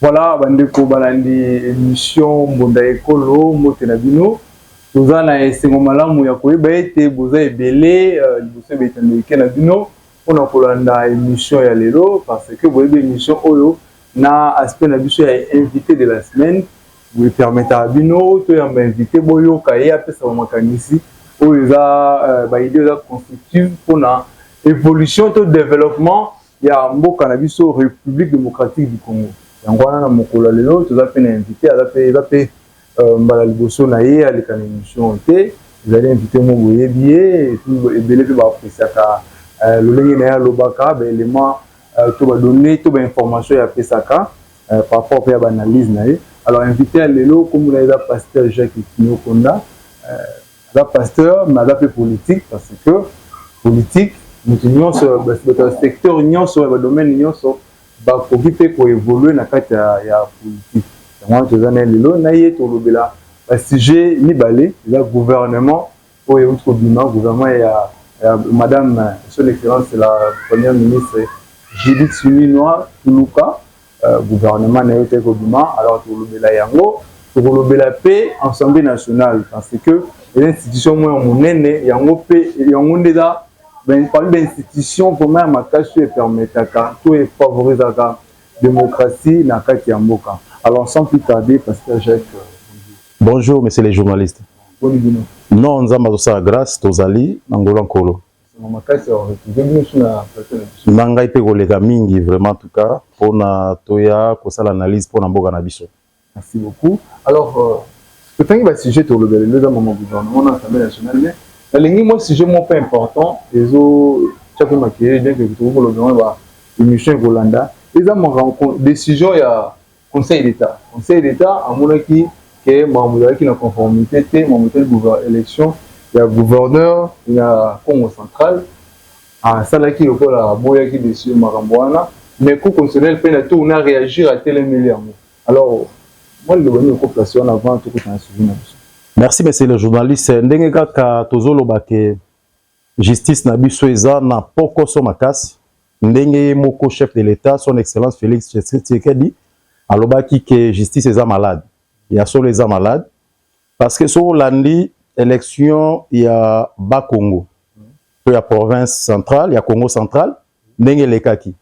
Voilà bandeko balandi émission Mbonda Ekolo, mbote na bino. Toza na esengo malamu ya koyeba ete boza ebele liboso ya betandolike na bino mpona kolanda émission ya lelo, parce que boyebi émission oyo na aspect na biso ya invité de la semaine boepermetaka bino toyamba invité, boyoka ye apesa bamakanisi oyo eza baidée eza constructive mpona évolution to développement ya mboka na biso, République démocratique du Congo. Yango wana na mokolo ya lelo toza mpe na invité, aza mpe, eza mpe mbala liboso na ye aleka na émission te. Ezali invité mo boyebi ye, ebele mpe baappréciaka lolenge na ye alobaka, baélément to badonnées to bainformation ye apesaka par rapport mpe ya baanalyse na ye. Alors invité ya lelo, kombo na ye eza pasteur Jacques Kinyokonda. Aza pasteur mais aza mpe politique, parce que politique, moto nyonso, bato ya secteur nyonso, ya badomaine nyonso bakoki mpe koévolue na kati ya politique. Yango wana toza na ye lelo, na ye tolobela basujet mibale. Eza gouvernement oyo euti kobima, gouvernement ya madame son excellence la première ministre Judith Suminwa Tuluka. Gouvernement na ye te kobima, alors tolobela yango. Tokolobela mpe Assemblée nationale, parce que eza institution moko ya monene. Yango mpe, yango nde eza parmi bainstitution vraiment ya makasi oyo epermetaka to efavorisaka démocratie na kati ya mboka. Alors sans plus tarder, pasteur Jacques, bonjour. Bonjour messieurs les journalistes. Boni bino? Non, Nzambe azosala grâce, tozali na ngolo nkolo. Makasi ya retrouver bino so na plateau na biso. Na ngai mpe koleka mingi vraiment, en tout cas mpona toya kosala analyse mpona mboka na biso. Merci beaucoup. Alors totangi basujet tolobela lelo, eza mama gouvernement na Assemblée nationale, mais nalingi mwa sujet moko mpe important ezotia mpe makelele, bien que tokoki kolobela wana ba émission ekolanda. Eza décision ya Conseil d'État. Conseil d'État amonaki ke makambo ezalaki na conformité te, makambo etali élection ya gouverneur ya Congo Central. Asalaki lokola aboyaki décision, makambo wana, mais Cour constitutionnelle mpe na tour na réagir, atelemeli yango. Alors mwa liloba nini okoplace wana avant tokota na sujet na biso? Merci monsieur le journaliste. Ndenge kaka tozoloba ke justice na biso eza na pokoso makasi, ndenge ye moko chef de l'État, son excellence Félix Tshisekedi, alobaki ke justice eza malade, ya solo eza malade, parce que soki olandi élection ya Bakongo to ya province centrale ya Congo Central, ndenge elekaki,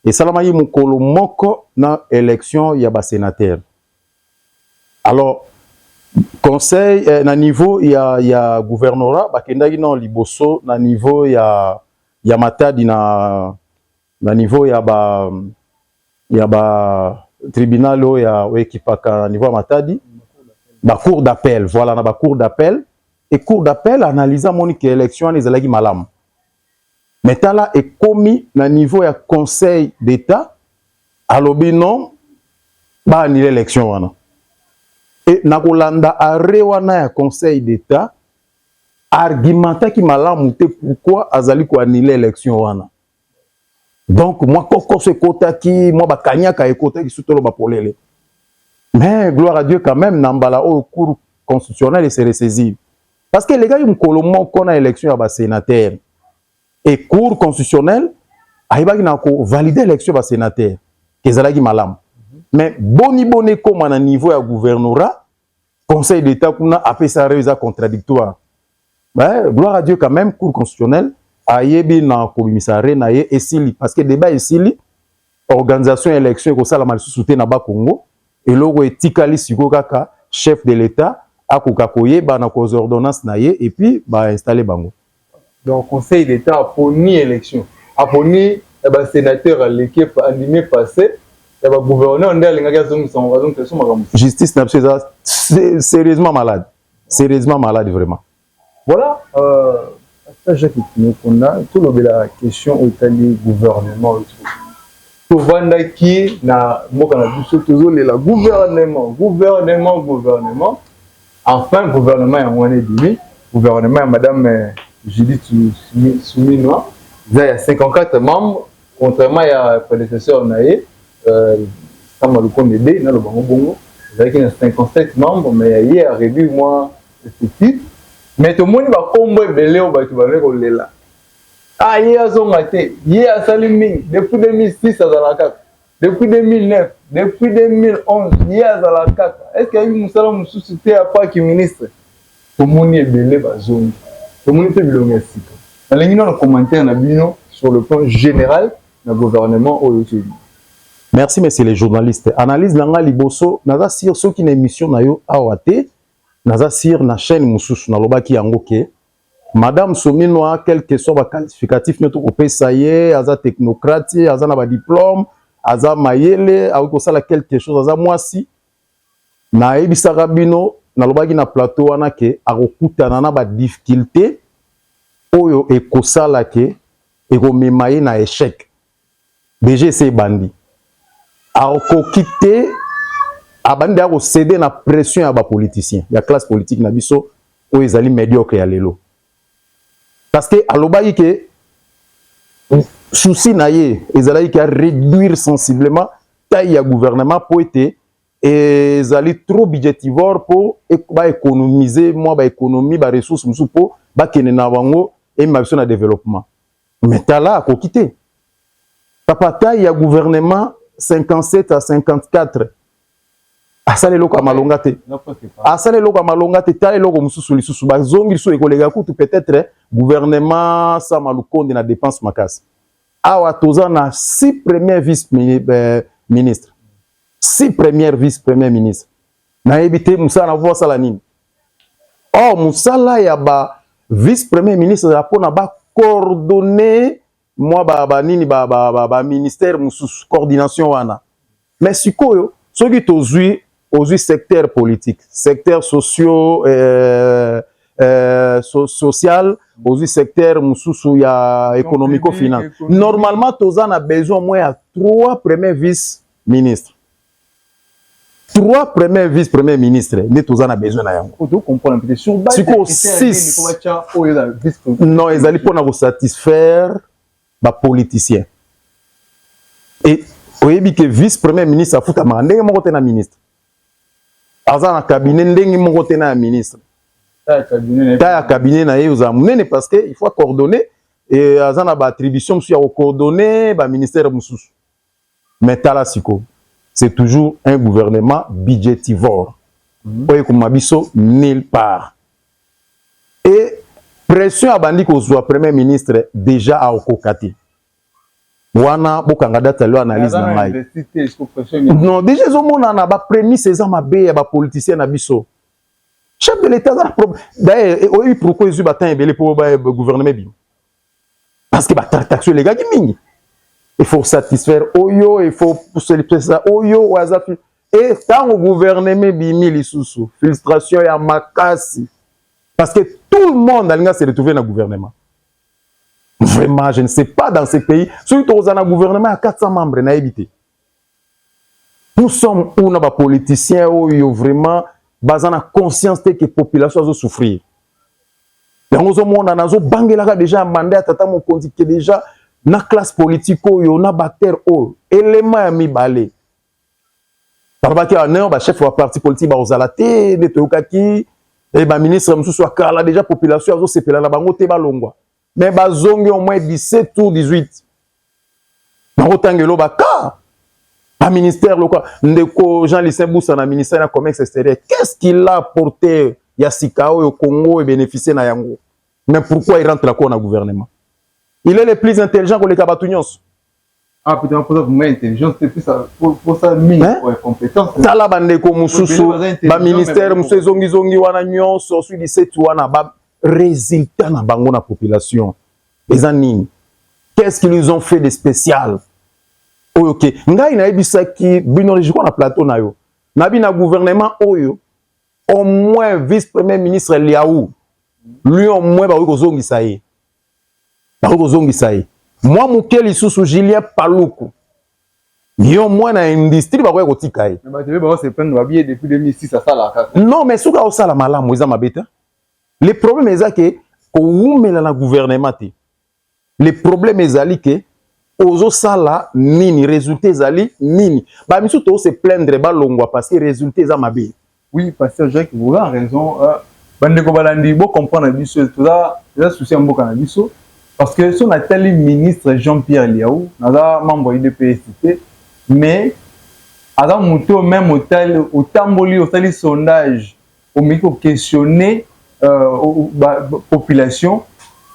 esalamaki mokolo moko na élection ya basénateur. Alors conseil na niveau ya gouvernorat, bakendaki na liboso na niveau ya Matadi, na niveau ya ba tribunal oyo ya oyo ekipaka na niveau ya Matadi, ba cour d'appel, voilà, na ba cour d'appel. Et cour d'appel analyse, amoni ke élection wana ezalaki malamu. Mais tala, ekomi na niveau ya Conseil d'État, alobi non, baannuler élection wana. E na kolanda arrêt wana ya Conseil d'État, argumentaki malamu te pourquoi azali koannuler élection wana. Donc mwa kokoso ekotaki, mwa bakanyaka ekotaki, surtout toloba polele. Mais gloire à Dieu quand même, na mbala oyo Cour constitutionnelle ese ressaisir, parce que elekaki mokolo moko na élection ya basénateur, et Cour constitutionnelle ayebaki na kovalider élection ya basénateur ezalaki malamu. Mais boni boni ekóma na niveau ya gouvernorat, Conseil d'État kuna apesa arrêt eza contradictoire? Ouais, gloire à Dieu quand même, Cour constitutionnelle ayebi na kobimisa arrêt na ye, esili, parce que débat esili. Organisation ya élection ekosalama lisusu te na Bakongo. Eloko etikali sikoyo kaka chef de l'État akoka koyeba na kozwa ordonnance na ye et puis bainstalle bango. Donc Conseil d'État aponi élection, aponi ya basénateur, aleki, andimi passé ya bagouverneur nde alingaki azongisa, azongisa so makambo. Justice na biso eza sérieusement malade, sérieusement malade vraiment. Voilà, pasteur Jacques Kinokonda, tolobela question oyo etali gouvernement oyo. Tovandaki na mboka na biso, tozolela gouvernement, gouvernement, gouvernement. Enfin gouvernement yango wana ebimi, gouvernement ya madame Judith Suminwa, eza ya 54 membres, contrairement ya prédécesseur na ye Sama Lukonde de naloba ngo bongo, ezalaki na 57 membres, mais ya ye aréduit mwa effectif. Mais tomoni bakombo ebele oyo bato bazali kolela: ah, ye azonga te, ye asali mingi depuis 2006, azala kaka depuis 2009, depuis 2011, ye azala kaka. Est ce que ayebi mosala mosusu te apaki ministre? Tomoni ebele bazongi, tomoni mpe bilongo ya sika. Nalingi nano commentaire na bino sur le plan général na gouvernement oyo toyebi. Merci, monsieur les journalistes. Analyse na nga liboso, naza sûr soki na émission na yo awa te, naza sûr na chaîne mosusu nalobaki yango ke madame Suminwa, quel que soit baqualificatif nyonso kopesa ye, aza technocrate, aza na badiplôme, aza mayele, akoki kosala quelque chose, aza mwasi. Nayebisaka bino, nalobaki na plateau wana ke akokutana na badifficulté oyo ekosala ke ekomema ye na échec. Déjà ese ebandi, akoki te, abandi akocéder na pression ya bapoliticien ya classe politique na biso oyo ezali médiocre ya lelo, parce que alobaki ke souci na ye ezalaki ke réduire sensiblement taille ya gouvernement po ete ezali trop budgétivore, mpo baéconomiser mwa baéconomie, baressource mosusu mpo bakende na bango emema biso na développement. Mais tala, akoki te, papa. Taille ya gouvernement 57 à 54, asala eloko ya malonga te, asala eloko ya malonga te. Tala eloko mosusu lisusu, bazongi lisusu, ekoleka kutu peut-être gouvernement Sama Lukonde na dépense makasi. Awa toza na six premiers vice ministre, six première vice premier ministre. Nayebi te mosala na vo asala nini. Or mosala ya ba vice premier ministre ezala mpona bacoordonner mwa banini, baministère mosusu, coordination wana. Mais sikoyo soki tozwi, ozwi secteur politique, secteur socio social, ozwi secteur mosusu ya économico finance, normalement toza na besoin moins ya trois premiers vice ministre, trois premiers vice premier ministre nde toza na besoin na yango. Sikoyo six, non, ezali mpona kosatisfaire bapoliticien. E oyebi ke vice premier ministre afutamaka ndenge moko te na ministre, aza na cabinet ndenge moko te na ya ministre. Ta ya cabinet na ye ozala monene parce que il faut coordonner e aza na baattribution mosusu ya kocoordonner baministère mosusu. Mais tala sikoyo, c'est toujours un gouvernement budgétivore oyo ekoma biso nulle part. Et pression abandi kozwa premier ministre déjà, akokoka te wana. Bokanga date lelo, analyse na ngai, non, déjà ezomonana baprémisse eza mabe ya bapoliticien na biso. Chef de l'État aza na problème. D'ailleurs, oyebi pourquoi ezwi batemps ebele mpo gouvernement ebima? Parce que batractation elekaki mingi. Il faut satisfaire oyo, il faut pesa oyo, oyo aza fi. E ntango gouvernement ebimi lisusu, frustration ya makasi, parce que tout le monde alinga se retrouver na gouvernement. Vraiment, je ne sais pas, dans ce pays, soki tokozala na gouvernement ya 400 membres, nayebi te nous sommes où. Na bapoliticien oyo vraiment baza na conscience te ke population azosouffrir, yango ozomona nazobangelaka déjà mandat ya tata mokonzi ke déjà na classe politique oyo na baacteur oyo. Elema ya mibale, balobaki awa neo bachef ya parti politique bakozala te, nde toyokaki e baministre mosusu akala déjà, population azosepela na bango te, balongwa. Mais bazongi au moins 17 ou 18, bakotangela baka baministère lokola ndeko Jean Lucien Busa na ministère ya Commerce extérieur. Qu'est-ce qu'il a apporté ya sika oyo Congo ebénéficie na yango? Mais pourquoi il rentre encore na gouvernement? Il est le plus intelligent koleka bato nyonso. Ah, peut-être pour ça, vraiment intelligence, c'est plus ça, pour ça, mingi, ouais, compétence. Tala bandeko mosusu, baministère mosusu ezongizongi wana nyonso, sui 17 wana, ba résultat na bango na population eza nini? Qu'est-ce qu'ils ont fait de spécial oyo ke ngai nayebisaki bino, je crois na plateau na yo, nabi na gouvernement oyo, au moins vice premier ministre Lihau, lui au moins bakoki kozongisa ye, bakoki kozongisa ye mwa moke. Lisusu Julien Paluku. Yo mwana industrie, bakoya kotika ye. Bato mpe baose plaindre, babiye depuis 2006 asalaka kaka. Non, mais soki aosala malamu, eza mabe te. Le problème eza ke kowumela na gouvernement te. Le problème ezali ke ozosala nini, résultat ezali nini. Bamisusu tose plaindre balongwa parce que résultat eza mabe. Oui, pasteur Jacques, vous avez raison. Bandeko balandi, bocomprendre biso, toza eza souci ya mboka na biso, parce que so natali ministre Jean-Pierre Lihau, naza membre ya UDPS te, mais aza moto oyo même otali, otamboli, osali sondage, omeki koquestionner population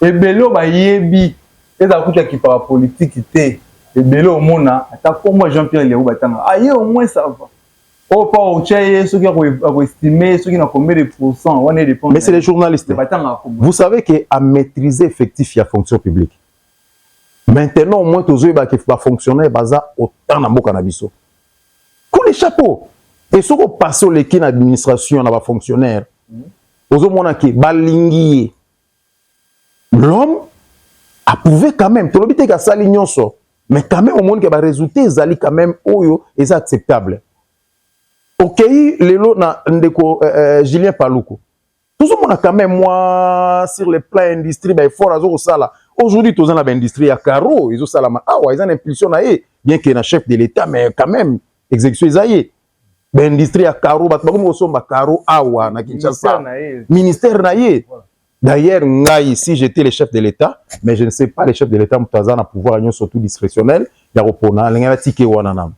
ebele oyo bayebi ezala kutu akipaka politike te. Ebele omona ata kombo ya Jean-Pierre Lihau batanga aye, au moins ça va. Oyo mpa otya ye, soki akoestime soki na combien de pourcent wana dépend. Mais c'est les journalistes. Batangaka kombo. Vous savez que a maîtriser effectif ya fonction publique maintenant, au moins tozoyeba ke bafonctionnaire baza autant na mboka na biso. Coup de chapeau. Et soki opasse, oleki na administration, na bafonctionnaire, ozomona ke balingi ye. L'homme a prouvé quand même. Tolobi te kasali nyonso, mais quand même omoni ke barésultat ezali quand même oyo eza acceptable. Okei lelo na ndeko Julien Paluku, tozomona quand même moi sur le plan industrie, baeffort azo kosala. Aujourd'hui toza na baindustrie ya carreau ezosalama awa, eza na impulsion na ye, bien que na chef de l'État, mais quand même exécution eza ye. Baindustrie ya carreau, bato bakomi kosomba carreau awa na Kinshasa, ministère na ye. D'ailleurs ngai, si j'étais le chef de l'État, mais je ne sais pas, le chef de l'État moto aza na pouvoir nyonso, tout discrétionnel ya kopona, alingi batike wana nano,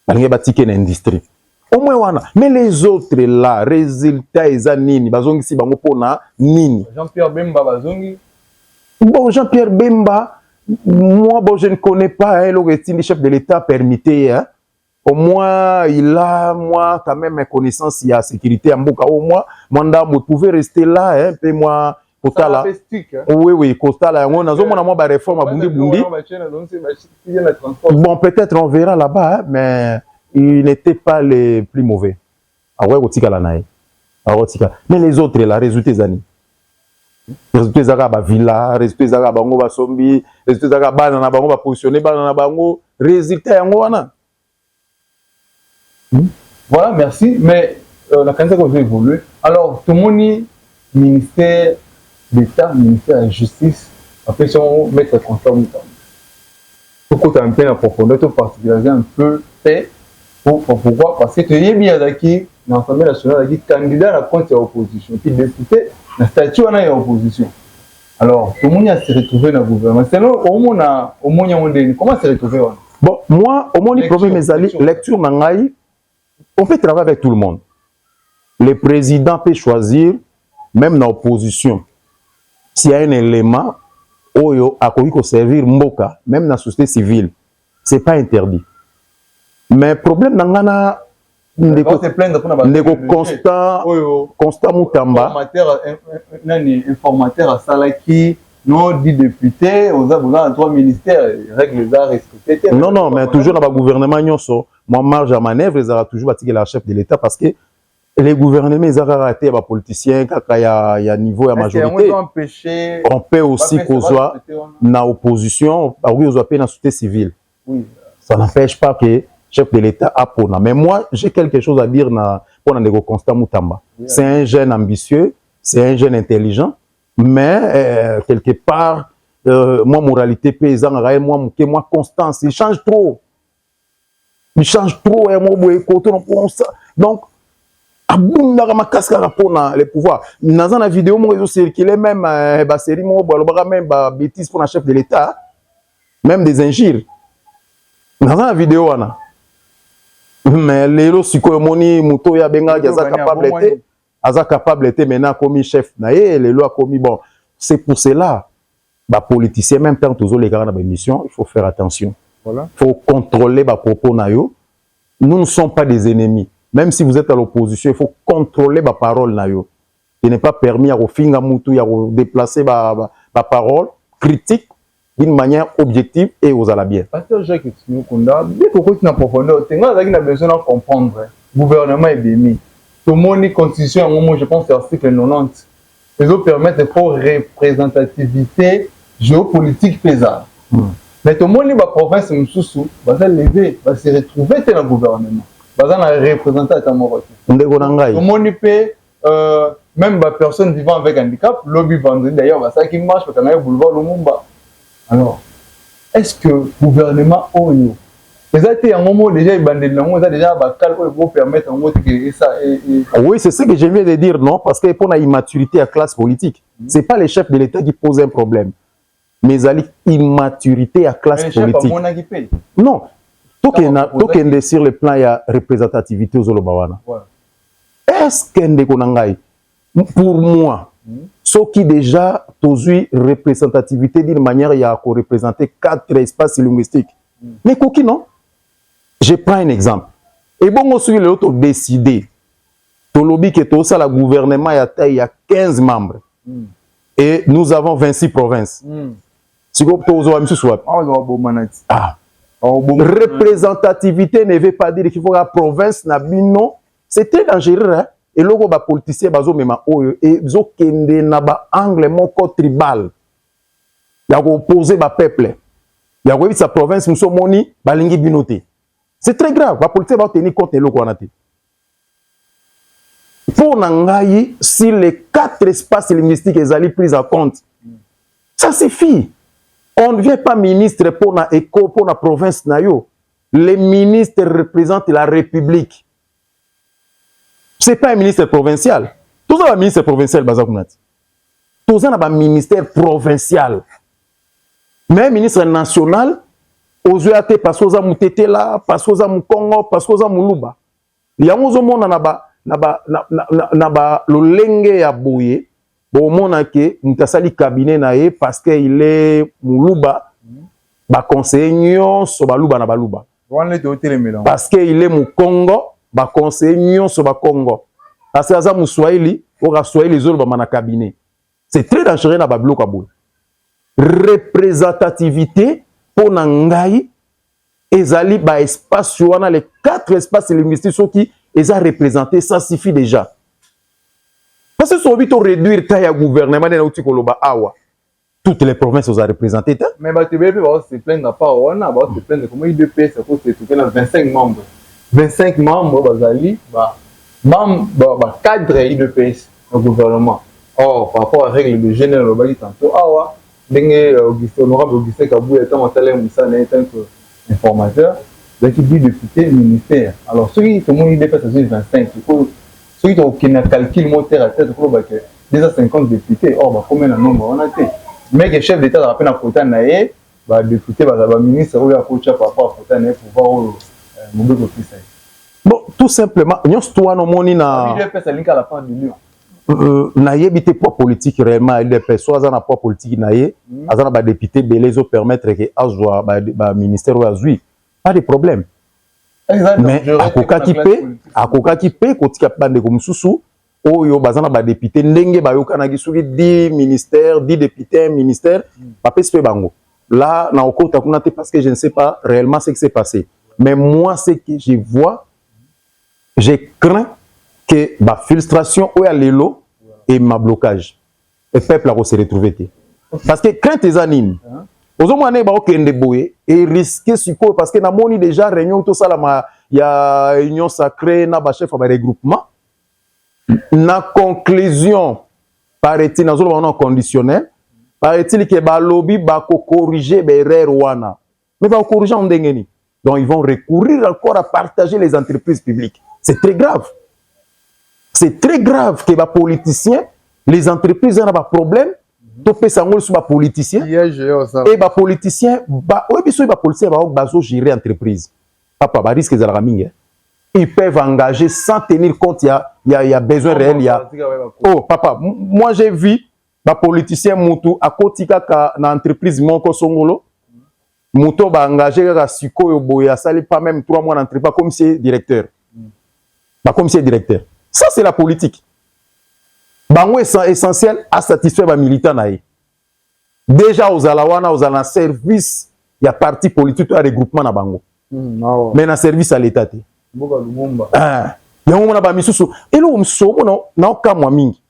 balingi batike na industrie au moins wana. Mais les autres là, résultat eza nini? Bazongisi bango mpona nini? Jean-Pierre Bemba bazongi. Bon, Jean-Pierre Bemba, moi, bon, je ne connais pas, hein, eloko etindi chef de l'État permité, hein. Au moins il a moi quand même connaissance ya sécurité ya mboka. Au moins mwa ndambo pouvait rester là, hein, mpe mwa kotala. Oui, kotala yango, nazomona mwa baréforme abundi bundi. Bon, peut-être on verra là-bas, hein, mais il n'était pas les plus mauvais. Akoki kotikala na ye, akoki kotikala. Mais les autres là, résultat eza nini? Résultat eza kaka bavilla, résultat eza kaka bango basombi, résultat eza kaka bana na bango bapositionne bana na bango. Résultat yango wana. Voilà, merci. Mais nakanisa kozo évoluer. Alors tomoni ministère d'État, ministère ya Justice, apesi yango maître Constant Mutamba. Tokota un peu na profondeur, toparticulariser un peu te. Pourquoi? Parce que toyebi azalaki na Assemblée nationale, azalaki candidat na compte ya opposition, puis député na statut wana ya opposition. Alors tomoni ase retrouver na gouvernement. Selon omona, omoni yango ndeni? Comment se retrouver wana? Bon, moi omoni problème ezali lecture na ngai. On peut travailler avec tout le monde. Le président peut choisir même na opposition. S'il y a un élément oyo akoki koservir mboka, même na société civile, c'est pas interdit. Mais problème na nga na ndeko Constant Mutamba, nani informateur asalaki non dit député, oza boza na trois ministères, règle eza respecté te. Non, mais toujours na bagouvernement nyonso, mwa marge ya manœuvre ezalaka toujours, batikela chef de l'État, parce que les gouvernements eza kaka te ya bapoliticien, kaka ya niveau ya majorité. On peut aussi kozwa na opposition, bakoki kozwa mpe na société civile. Ça n'empêche pas que chef de l'État apona. Mais moi, j'ai quelque chose à dire na mpona ndeko Constant Mutamba. C'est un jeune ambitieux, c'est un jeune intelligent, mais quelque part moi moralité mpe ezangaka ye mwa moke, mwa constance. Il change trop, il change trop ya moko boye koto. Donc abundaka makasi kaka mpona le pouvoir. Naza na video moko ezocircule, même basérie moko boye, alobaka même babêtise mpona chef de l'État, même des injures. Naza na video wana. Mais lelo sikoyo omoni moto oyo abengaki aza capable te, aza capable te, maintenant akomi chef na ye. Lelo akomi. Bon, c'est pour cela bapoliticien, même temps tozolekaka na baémission, il faut faire attention. Voilà. Faut contrôler bapropos na yo. Nous ne sommes pas des ennemis. Même si vous êtes à l'opposition, il faut contrôler baparole na yo. Il n'est pas permis ya kofinga mutu, ya kodéplacer baparole critique d'une manière objective et ozala bien. Pasteur Jacques Mukunda, dès kokoti na profondeur te, ngai azalaki na besoin na comprendre. Gouvernement ebemi, tomoni constitution yango mo, je pense article 90 ezopermettre po représentativité géopolitique mpe ezala. Mais tomoni baprovince mosusu baza leve, base retrouve te na gouvernement, baza na représentant ata moko te. Ndeko na ngai. Tomoni mpe même bapersonnes vivant avec handicap, lobi vendredi d'ailleurs basalaki marche, bakangaki boulevard Lumumba. Alors, est ce que gouvernement oyo eza te yango mo déjà ebandeli nango eza déjà bakale oyo ekopermettre yango te ke esa? Oui, c'est ce que je viens de dire, non? Parce que pour la immaturité à classe politique, c'est pas les chefs de l'État qui posent un problème, mais ezali immaturité à classe politique. Amonaki mpe. Non, tokende sur le plan ya représentativité ozoloba wana. Est-ce que, ndeko na ngai, pour moi, soki déjà tozwi représentativité d'une manière ya koreprésenter quatre espaces linguistiques, mais koki non. Je prends un exemple. Ebongo soki lelo todécide, tolobi ke tosala gouvernement ya taille ya 15 membres et nous avons 26 provinces, sikoyo tozwa misusu wapi? Awa babomana ti. Ah. Représentativité ne veut pas dire qu'il faut la province na bino. C'est très dangereux, hein? Eloko bapoliticien bazomema oyo ezokende na baangle moko tribal ya koopposer bapeuple, ya koyebisa province mosusu omoni balingi bino te. C'est très grave. Bapoliticien baotenir compte eloko wana te. Mpo na ngai, si les quatre espaces linguistiques ezali prise en compte, ça suffit. On ne vient pas ministre pour na éco, pour na province na yo. Les ministres représentent la République, c'est pas un ministre provincial. Toza ba ministre provincial baza kuna ti, toza na baministère provincial, mais ministre national ozwi te parce que oza Mutetela, parce que oza Mokongo, parce que oza Moluba. Yango ozomona na ba lolenge ya boye, bomona ke moto asali cabinet na ye parce que il est Moluba, baconseiller nyonso Baluba na Baluba. Wana neti otelemela. Parce que il est Mokongo, baconseiller nyonso Bakongo. Parce que aza Moswahili, oyo Swahili ezolobama na cabinet. C'est très dangereux na babiloko ya boye. Représentativité, mpo na ngai, ezali baespace wana, les quatre espaces linguistiques, soki eza représenté, ça suffit déjà. Parce que soki to réduire taille ya gouvernement, nde nauti koloba awa, toutes les provinces oza représenté te. Mais bato ebele mpe bao se plaindre pa wana, bao se plaindre comment UDPS akose retrouve na 25 membres. 25 membres bazali bacadre ya UDPS na gouvernement. Or, par rapport à règle de jeu alobaki tantôt awa, ndenge Augustin, honorable Augustin Kabuya, ntango asalaki mosala na ye tant que informateur, ezalaki 10 député ministère. Alors soki tomoni UDPS azwi 25, soki tokokende na calcul mo terre à terre, tokoloba ke 250 députés. Or bakomi na nombre wana te, mais que chef d'État azala mpe na quota na ye, badéputé bazala, baministre oyo akotya par rapport à quota na ye, pouvoir oyo mobeko opesa ye. Bon, tout simplement, nyonso to wana omoni na UDPS alingi à la part du lion. Nayebi te poids politique réellement ya UDPS. So aza na poids politique na ye, aza na badéputé ebele, ezopermettre ke azwa baministère oyo azwi, pas de problème. Mais akokaki mpe kotika bandeko mosusu oyo baza na badéputé, ndenge bayokanaki, soki 10 ministère, 10 député, ministère, bapesi mpe bango. Là, na okota kuna te parce que je ne sais pas réellement ce qui s'est passé. Mais moi, ce que je vois, je crains que bafrustration oyo ya lelo ema blocage e peuple akose retrouver te. Parce que crainte eza nini? Ozomona ndenge baokende boye, erisque sikoyo, parce que namoni déjà réunion tosalama ya Union sacrée na bachef ya baregroupement. Na conclusion, paraît-il, nazoloba wana conditionnel, paraît-il ke balobi bakocorriger baerreur wana. Mais bakocorriger en ndenge nini? Donc ils vont recourir encore à partager les entreprises publiques. C'est très grave, c'est très grave que bapoliticien, les entreprises wana baproblème, topesa yango lisusu bapoliticien. E bapoliticien, oyebi, soki bapoliticien bazogérer entreprise, papa, barisque ezalaka mingi. Ils peuvent engager sans tenir compte ya besoin réel ya. Oh papa, moi j'ai vu bapoliticien, mutu akoti kaka na entreprise moko songolo, moto baengage kaka sikoyo boye, asali pas même 3 mois na entreprise, bakomisi ye directeur, bakomisi ye directeur. Ça, c'est la politique. Bango, essentiel asatisfaire bamilitant na ye. Déjà ozala wana, ozala na service ya parti politique to ya regroupement na bango, mais na service ya l'État te. Ah, yango omona bamisusu, eloko mosusu omona naokamwa mingi,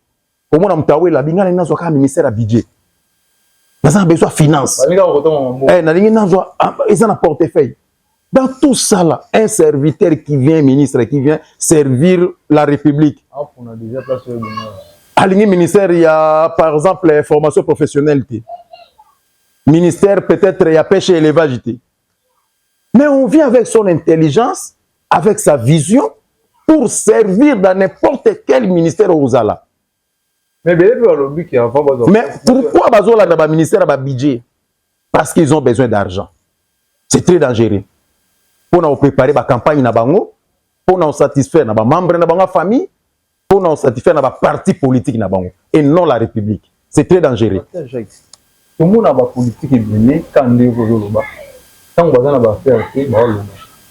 omona moto awela bingana, nazwa kaka ministère ya budget. Naza na besoin finance, nalingi nazwa eza na portefeuille. Dans tout ça là, un serviteur qui vient, ministre qui vient servir la République, alingi ministère ya, par exemple, formation professionnelle te, ministère peut-être ya pêche et élevage te. Mais on vient avec son intelligence, avec sa vision, pour servir dans n'importe quel ministère ozala. Mais Mais pourquoi bazolanda baministère ya babudget? Parce qu'ils ont besoin d'argent. C'est très dangereux. Mpona kopréparer bacampagne na bango, mpona kosatisfaire na bamembre na bango ya famille, mpona kosatisfaire na baparti politique na bango, et non la République. C'est très dangereux. Tomona bapolitique ebele ka ndenge ozoloba. Ntango baza na baaffaire te, baoloba.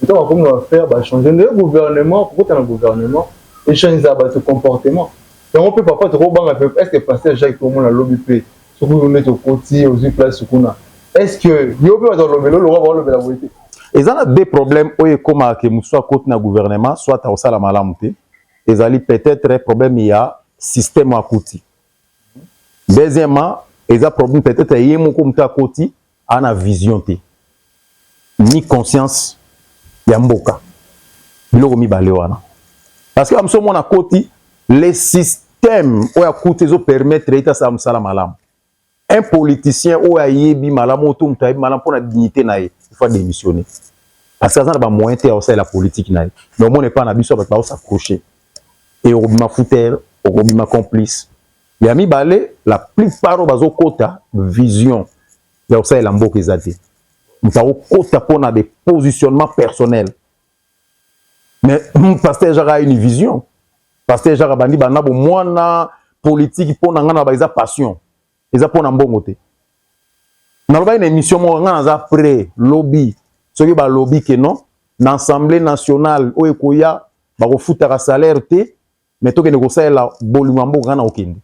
Ntango bakomi na baaffaire, bachange nde gouvernement. Kokota na gouvernement échange eza bato comportement yango mpe. Papa, tokobanga mpe, est ce que pasteur Jacques, tomona lobi mpe soki oyo neti okoti, ozwi place kuna, est ce que yo mpe bato balobela olokwa baolobela boye te? Eza na deux problèmes oyo ekomaka ke mosusu akoti na gouvernement, soit akosala malamu te. Ezali peut-être problème ya système akuti. Deuxièmement, eza problème peut-être ye moko moto akoti aza na vision te, ni conscience ya mboka. Biloko mibale wana, parce que bamosusu omona akoti, le système oyo akuti ezopermettre ye te asala mosala malamu. Un politicien oyo ayebi malamu, oyo to moto ayebi malamu, mpona dignité na ye, il faut démissionner, parce que aza na bamoyen te ya kosalela politique na ye. Mais omona epai na biso, bato baos'accrocher e okobima fouteur, okobima complice. Ya mibale, la plupart oyo bazokota, vision ya kosalela mboka eza te. Moto akokota mpona des positionnements personnels. Mais pasteur Jacques a une vision. Pasteur Jacques abandi banda bomwana politique. Mpo na ngai na ba eza passion, eza mpo na mbongo te. Nalobaki na émission moko, ngai naza prêt lobi soki balobi ke non, na Assemblée nationale oyo ekoya bakofutaka salaire te, mais tokende kosalela bolingo ya mboka, ngai nakokende.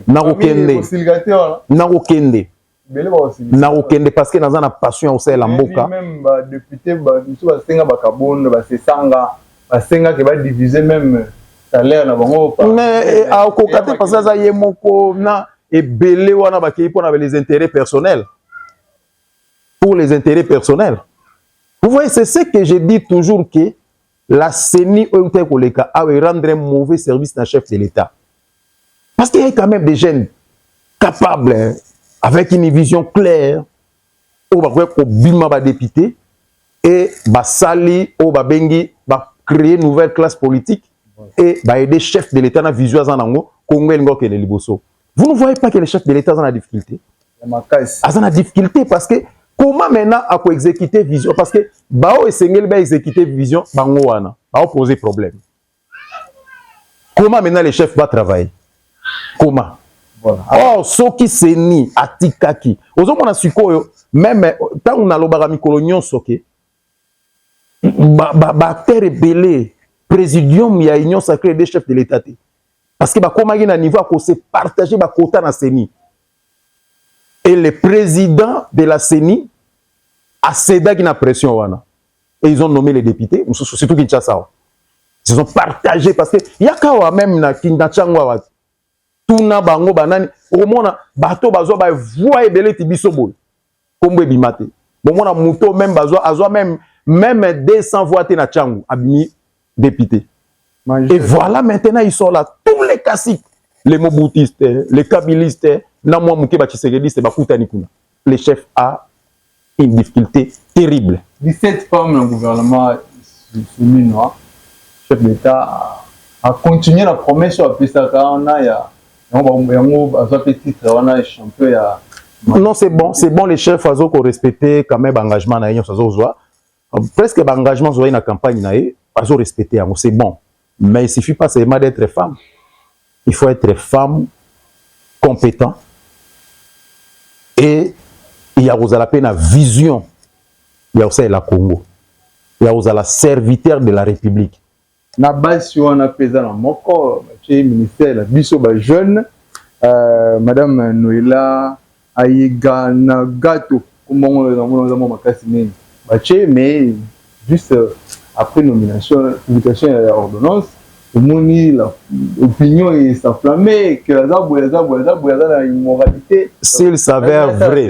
Nakokende, nakokende, nakokende, parce que naza na passion ya kosalela mboka. Même badéputé mosusu basenga bakabonde, basesanga, basengaki badivise même salaire na bango. Mais akoka te, parce que aza ye moko na ebele wana bakei mpona les intérêts personnels, pour les intérêts personnels. Vous voyez, c'est ce que je dis toujours, que la CENI oyo eutai koleka awa rendre un mauvais service na chef de l'État, parce qu'il y a quand même des jeunes capables, hein, avec une vision claire, oyo bakoki kobima badéputé et basali oyo babengi bacréer nouvelle classe politique et baaider chef de l'État na vision aza nango. Congo elingi okende liboso. Vous ne voyez pas que le chef de l'État aza na difficulté? Aza na difficulté, parce que comment maintenant akoexécuter vision? Parce que bao esengeli baexécuter vision, bango wana baoposer problème. Comment maintenant le chef va travailler? Comment? Voilà. Or soki CENI atikaki, ozomona sikoyo, même ntango nalobaka mikolo nyonso ke baacteur ebele, présidium ya Union sacrée des chefs de l'État te, parce que bakomaki na niveau ya kose partager bakota na CENI, et le président de la CENI acédaki na pression wana et ils ont nommé les députés mosusu, surtout Kinshasa. Ils ont partagé, parce que yaka awa, même na ntango awa, tuna bango banani, okomona bato bazwa bavoix ebele ti biso boye, kombo ebima te. Bomona moto même bazwa, azwa même 200 voix te na ntango abimi député. Et voilà, maintenant ils sont là, tous les classiques, les mobutistes, les kabilistes, na mwa moke batshisekediste, bakutani kuna. Le chef a une difficulté terrible. 17 femmes dans le gouvernement Suminwa, chef d'État a continué la promesse oyo apesaka wana ya yango, azwa mpe titre wana, champion ya Non, c'est bon, c'est bon. Les chefs azo korespecte quand même baengagement na ye nyonso. Azozwa presque baengagement azwaki na campagne na ye, azo respecte yango, c'est bon. Mais il suffit pas seulement d'être femme, il faut être femme compétent et ya kozala mpe na vision ya kosalela Congo, ya kozala serviteur de la République. Na basi wana mpe eza na moko batie ministère na biso bajeune, madame Noela Ayega na Gato, kombongo yango eza mwa makasi mingi. Batie, mais juste après nomination, publication ya ordonnance, Omoni la opinion es'enflamme que aza boye, aza boye, aza boye, aza na immoralité. S'il s'avère vrai,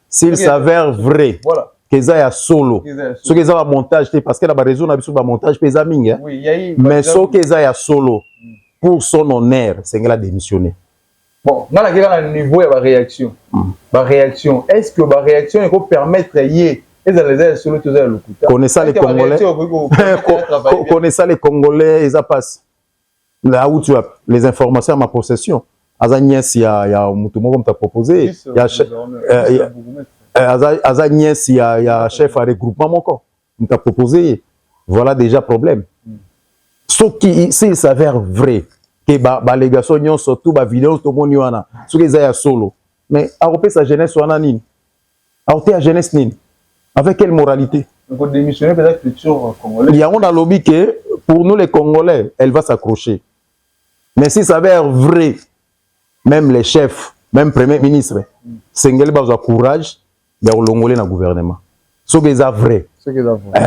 s'il s'avère vrai, voilà, ke eza ya solo, soki eza bamontage te, parce que na baréseau na biso bamontage mpe eza mingi, mais soki eza ya solo, pour son honneur, esengeli adémissionner. Bon, nga nakeka na niveau ya baréaction. Baréaction, est ce que baréaction ekopermettre ye, ezala eza ya solo to eza ya lokuta? Connaissant les Congolais, connaissant les Congolais, eza pasi. Auti wapi les informations ya ma possession? Aza nièce ya motu moko, moto apropose ya, aza nièce ya chef ya regroupement moko, moto apropose ye. Voilà déjà problème. Soki s'il s'avère vrai ke baalégation nyonso, tout bavideo tomoni wana, soki eza ya solo, mais akopesa jeunesse wana nini? Akoteya jeunesse nini? Avec quelle moralité? Yango nalobi ke pour nous les Congolais, elle va s'accrocher. Mais si ça s'avère vrai, même les chefs, même premier ministre, sengeli bazwa courage ya kolongole na gouvernement soki eza vrai.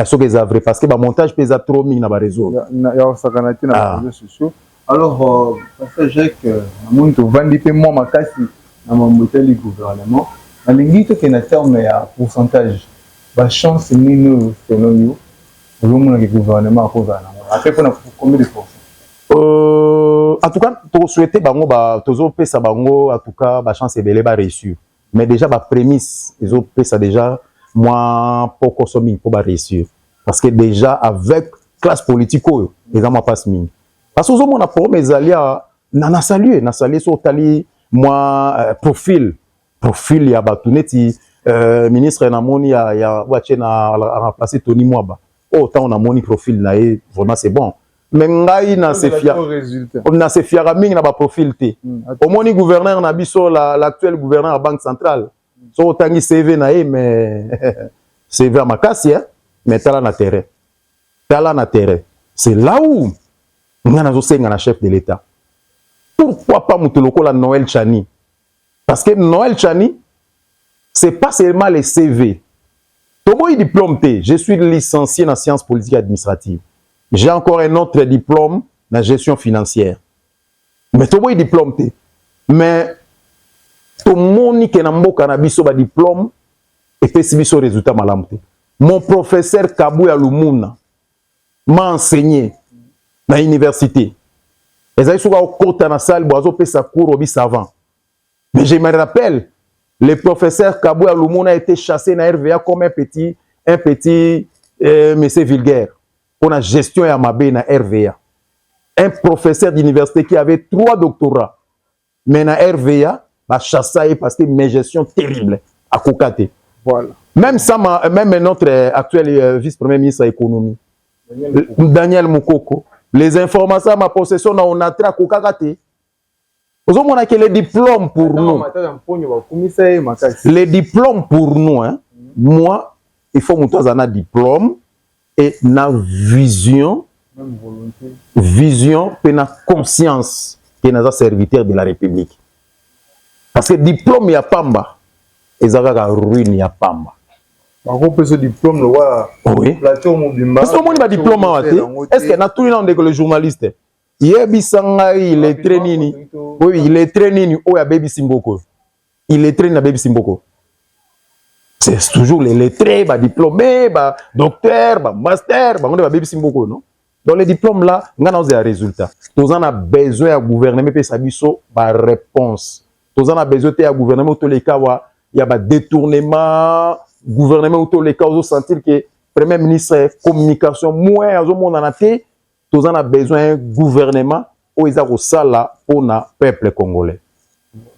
Soki eza vrai, parce que bamontage mpe eza trop mingi na baréseau. Ya kosakana te na baréseaux sociaux. Alors, pasteur Jacques, namoni tovandi mpe mwa makasi na mambo etali gouvernement. Nalingi tokende na terme ya pourcentage. Bachance nini oyo, selon yo, ozomonaki gouvernement akozala nango ape mpona combien de pourcent? En tout cas, tosouhaite bango, tozopesa bango en tout cas bachance ebele baréussir, mais déjà baprémisse ezopesa déjà mwa pokoso mingi mpo baréussir, parce que déjà avec classe politique oyo eza mwa mpasi mingi, parce que ozomona problème ezali na salue na salue. So otali mwa profil ya bato neti ministre namoni ya oyo atie na remplacer Tony Mwaba oyo, ntango namoni profil na ye, vraiment c'est bon, mais ngai na se fiaka mingi na baprofil te. Omoni gouverneur na biso, l'actuel gouverneur ya Banque centrale, soki otangi CV na ye, mais CV ya makasi, mais tala na terrain, tala na terrain. C'est là où ngai nazosenga na chef de l'État, pourquoi pas moto lokola Noël Tshiani? Parce que Noël Tshiani, c'est pas seulement les CV. Toboyi diplôme te. Je suis licencié en sciences politiques et administratives, j'ai encore un autre diplôme na gestion financière, mais toboyi diplôme te. Mais tomoni ke na mboka na biso badiplôme epesi biso résultat malamu te. Mon professeur Kabuya Lumuna m'a enseigné na université. Ezali soki akokota na salle bo azopesa cours obi savant. Mais je me rappelle, le professeur Kabuya Lumuna a été chassé na RVA comme un petit monsieur vulgaire pour la gestion ya mabe na RVA. Un professeur d'université qui avait trois doctorats, mais na RVA bachassa ye parce que mégestion terrible, akoka te. Même ça, même notre actuel vice-premier ministre de l'économie, Daniel Mukoko, les informations à ma possession, na Onatra, akokaka te. Ozomona ke les diplômes pour nous, les diplômes pour nous, hein, moi, il faut moto aza na diplôme et na vision, vision mpe na conscience ke naza serviteur de la République, parce que diplôme ya pamba eza kaka ruine ya pamba. Bakopesa diplôme lokola plateau mobimba. Parce que omoni badiplôme awa te. Est ce que natuni na ndeko le journaliste, yebisa ngai, illettré nini oyo, illettré nini oyo abebisi mboka oyo? Illettré nini abebisi mboka oyo? C'est toujours les lettrés, badiplômé, badocteur, bamaster, bango nde babebisi mboka oyo, non? Donc les diplômes là, nga na ozela résultat. Toza na besoin ya gouvernement epesa biso baréponse. Toza na besoin te ya gouvernement toleka wa ya badétournement, gouvernement oyo toleka ozosentir ke premier ministre communication moins azomonana te. Toza na besoin ya gouvernement oyo eza kosala mpona peuple congolais.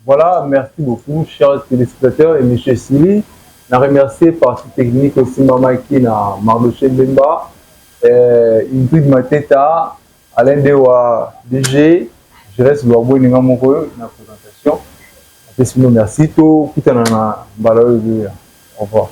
Voilà, merci beaucoup, chers téléspectateurs et monsieur Sili. Na remercier partie technique aussi, Mamaki na Mardoché Mbemba, Ingrid Mateta, Alain Dewa, DG, je reste Luabo Ninga Moko na présentation. Merci, to kutana na mbala oyo. Au revoir.